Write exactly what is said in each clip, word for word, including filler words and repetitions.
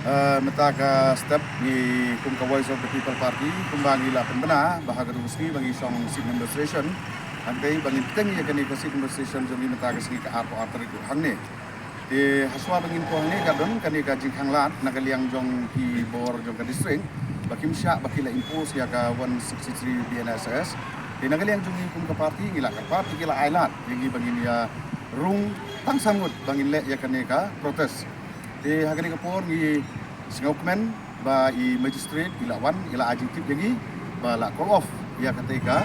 Uh, mynta ka step ngi kum ka Voice of the People Party, kumba ngi la pynbna ba ha ka dusni ba ngi shong seat demonstration, hangtei ba ngin teng ïa kane ka seat demonstration jong ngi mynta ka sngi ka arphew ar tarik hangne. Te hashwa ba ngin poi hangne ka don kane ka jingkhanglad na ka liang jong ki bor jong ka district ba kim shah ba ki la impose ïa ka one sixty-three B N S S. Te na ka liang jong ngi kum ka party ngi la kyrpad te ki la ailad ïa ngi ba ngin ïa rung tang sa ngut ba ngin leh ïa kane ka protest. Te ha kane ka por ngi sngewkmen ba i magistrate i la wan, i la ai jingtip ïa ngi ba la call off ïa katei ka,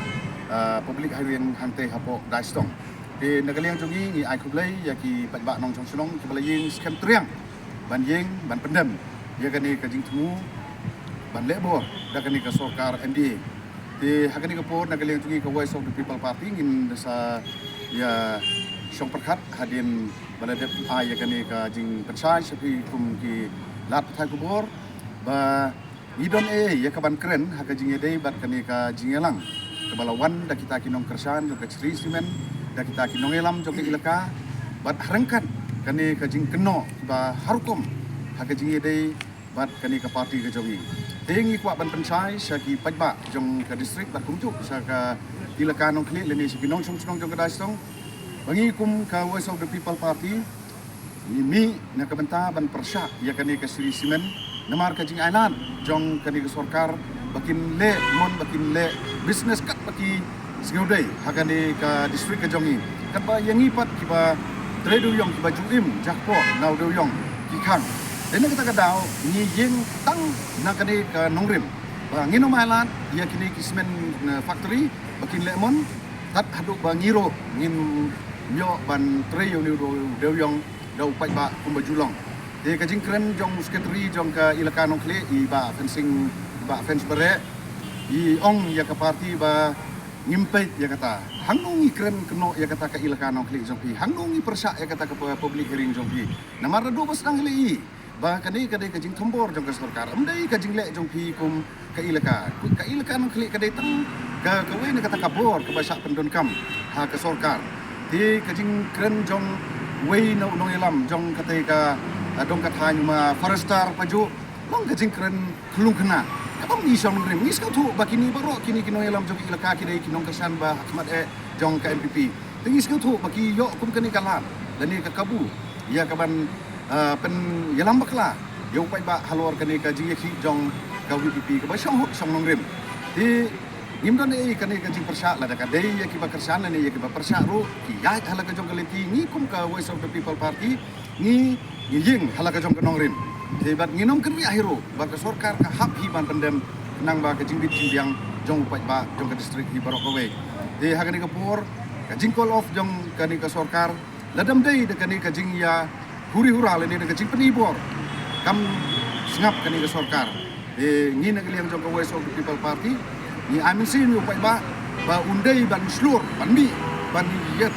ah, public hearing hangtei hapoh Daistong. Te na ka liang jong ngi ngi ai khublei ïa ki paidbah nongshong shnong kiba la ïeng skhem triang ban ïeng ban pyndem ïa kane ka jingthmu ban leh bor da kane ka sorkar M D A. Te ha kane ka por na ka liang jong ngi ka Voice of the People Party ngin sa ïa shong pyrkhat hadien ba la dep ai ïa kane ka jingpynshai sha phi kum ki lad pathai khubor ba ngi don ei ei ïa ka ban kren ha ka jingïadei bad kane ka jingïalang kaba la wan da kita ki nongkyrshan jong ka Shree Cement, da kita ki nongïalam jong ka Elaka bad ha ryngkat kane ka jingkynnoh ba ha rukom ha ka jingïadei bad kane ka party ka jong ngi. Te ngi kwah ban pynshai sha ki paidbah jong ka district bad kumjuh sha ka Elaka Nongkhlieh lane sha ki nongshong shnong jong ka Daistong ba ngi kum ka Voice of the People Party ngi mih na ka bynta ban pyrshah ïa kane ka Shree Cement namar ka jingailad jong kane ka sorkar ba kin leh mon, ba kin leh business kat ba ki sngewdei ha kane ka district ka jong ngi. Katba ïa ngi pat kiba trei dewïong, kiba ju im jakpoh na u dewïong ki khang. Te na kata ka daw ngi ïeng tang na kane ka nongrim ba ngin ym ailad ïa kine ki cement, eh, factory ba kin leh mon tad haduh ba ngi ruh ngin ïoh ban trei ïa une u dewïong da u paidbah kumba ju long. Te ka jingkren jong u secretary jong ka Elaka Nongkhlieh, i Bah Fensing, Bah Fens Bareh, i ong ïa ka party ba ngim peit ïa kata. Hangno ngi kren kynnoh ïa kata ka Elaka Nongkhlieh jong phi? Hangno ngi pyrshah ïa kata ka pu-, public hearing jong phi? Namar naduh ba sdang hi lei ba kane ka dei ka jingthombor jong ka sorkar, ym dei ka jingleh jong phi kum ka Elaka. Ka Elaka Nongkhlieh ka dei tang ka, kawei na kata ka bor kaba shah pyndonkam ha ka sorkar. Te ka jingkren jong uwei na u nongïalam jong katei ka, ah, dong ka thaiñ, u ma Forester Pajuh, long ka jingkren khlung khna. Kaba ym i shong nongrim. Ngi sngewthuh ba kine baroh kine ki nongïalam jong ka Elaka ki dei ki nongkyrshan ba ha khmat eh jong ka N P P. Te ngi sngewthuh ba ki ïoh kum kane ka lad lane ka kabu ïa ka ban, ah, pynïalam bakla ïa u paidbah halor kane ka jingïakhih jong ka V P P kaba shong hok shong nongrim. Te ngim don ei ei kane ka jingpyrshah, lada ka dei ïa kiba kyrshan lane ïa kiba pyrshah ruh ki ïaid ha la ka jong ka lynti. Ngi kum ka Voice of the People Party ngi, ngi ïeng ha la ka jong ka nongrim. Te bad ngin ym kynriah hi ruh ba ka sorkar ka hap hi ban pyndem khnang ba ka jingbit jingbiang jong u paidbah jong ka district hi baroh kawei. Te ha kane ka por ka jing call off jong kane ka sorkar, lada ym dei da kane ka jingïa huri hura lane da ka jingpyni bor, kam sngap kane ka sorkar. Te ngi na ka liang jong ka Voice of the People Party ngi ai mynsiem ïa u paidbah ba un dei ban shlur, ban mih, ban ïa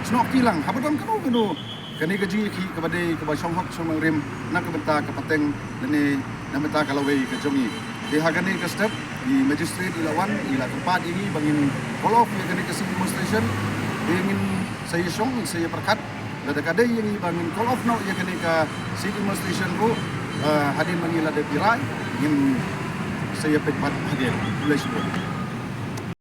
snoh kti lang haba don kano kano kane ka jingïakhih kaba dei kaba shong hok shong nongrim na ka bynta ka pateng lane na ka bynta ka lawei ka jong ngi. Te ha kane ka step i magistrate i la wan, i la kyrpad ïa ngi ba ngin call off ïa kane ka sit demonstration. Te ngin sa ïa shong, ngin sa ïa pyrkhat. Lada ka dei ïa ngi ba ngin call off noh ïa kane ka sit demonstration ruh, eh, hadien ba ngi la dep ïa rai, ngin sa ïa peit pat hadien. Khublei shibun.